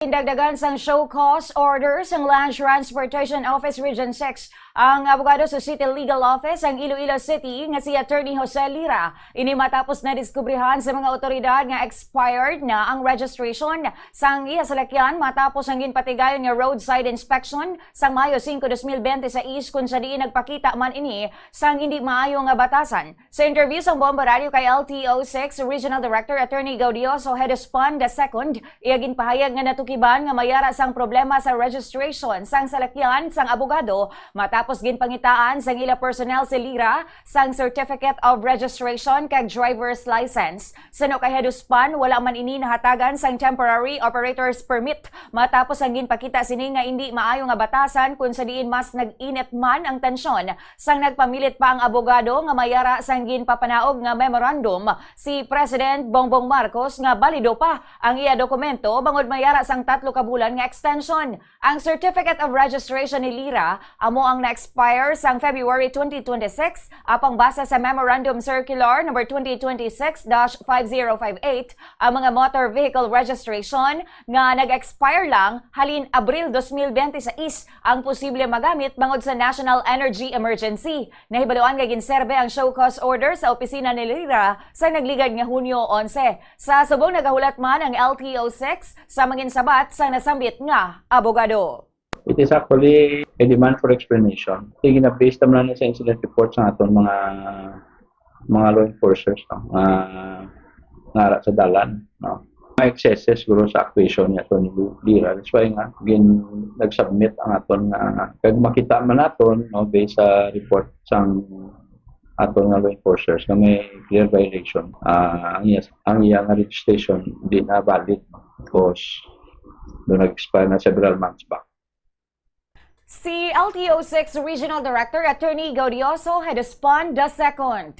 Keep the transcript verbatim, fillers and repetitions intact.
Gindagdagan sang show cause order sang Land Transportation Office Region six ang abogado sa City Legal Office sang Iloilo City nga si Attorney Jose Lira. Ini matapos nadiskubrihan sa mga awtoridad nga expired na ang registration sang iya salakyan matapos ang ginpatigayon nga roadside inspection sang Mayo singko, dos mil bente sais, kun sa diin nagpakita man ini sang hindi maayo nga batasan. Sa interview sang Bombo Radio kay L T O six Regional Director Attorney Gaudioso Hedespan the second, iya ginpahayag nga natukiban nga may ara sang problema sa registration sang salakyan sang abogado matapos ginpangitaan sang ila personnel si Lira sang Certificate of Registration kag Driver's License. Suno kay Hedespan, wala man ini nahatagan sang Temporary Operator's Permit matapos ang ginpakita sini nga indi maayo nga batasan, kun sa diin mas nag-init man ang tensyon sang nagpamilit pa ang abogado nga may ara sang ginpapanaog nga memorandum si President Bongbong Marcos nga balido pa ang iya dokumento bangod may ara sang tatlo ka bulan nga extension. Ang Certificate of Registration ni Lira amo ang na-expire sang February twenty twenty-six, apang base sa Memorandum Circular Number twenty twenty-six dash five zero five eight, ang mga motor vehicle registration nga nag-expire lang halin Abril dos mil bente sais ang posible magamit bangod sa National Energy Emergency. Nahibaluan nga ginserbe ang show cause order sa opisina ni Lira sa nagligad nga Hunyo onse. Sa subong, nagahulat man ang L T O six sa manginsabat sang nasambit nga abogado. It is actually a demand for explanation. Sige na, based naman na sa incident report sa aton mga mga law enforcers, no, nga ngara sa dalan, no, mga excesses siguro sa actuation ni Attorney Lira. That's why nga gin nag-submit ang aton nga, kag makita man naton, no, based sa report sang aton nga law enforcers nga may clear violation, ah, ang iya, ang iya nga registration di na valid, no, because do nag-expire na several months back. Si L T O six Regional Director Attorney Gaudioso Hedespan the second.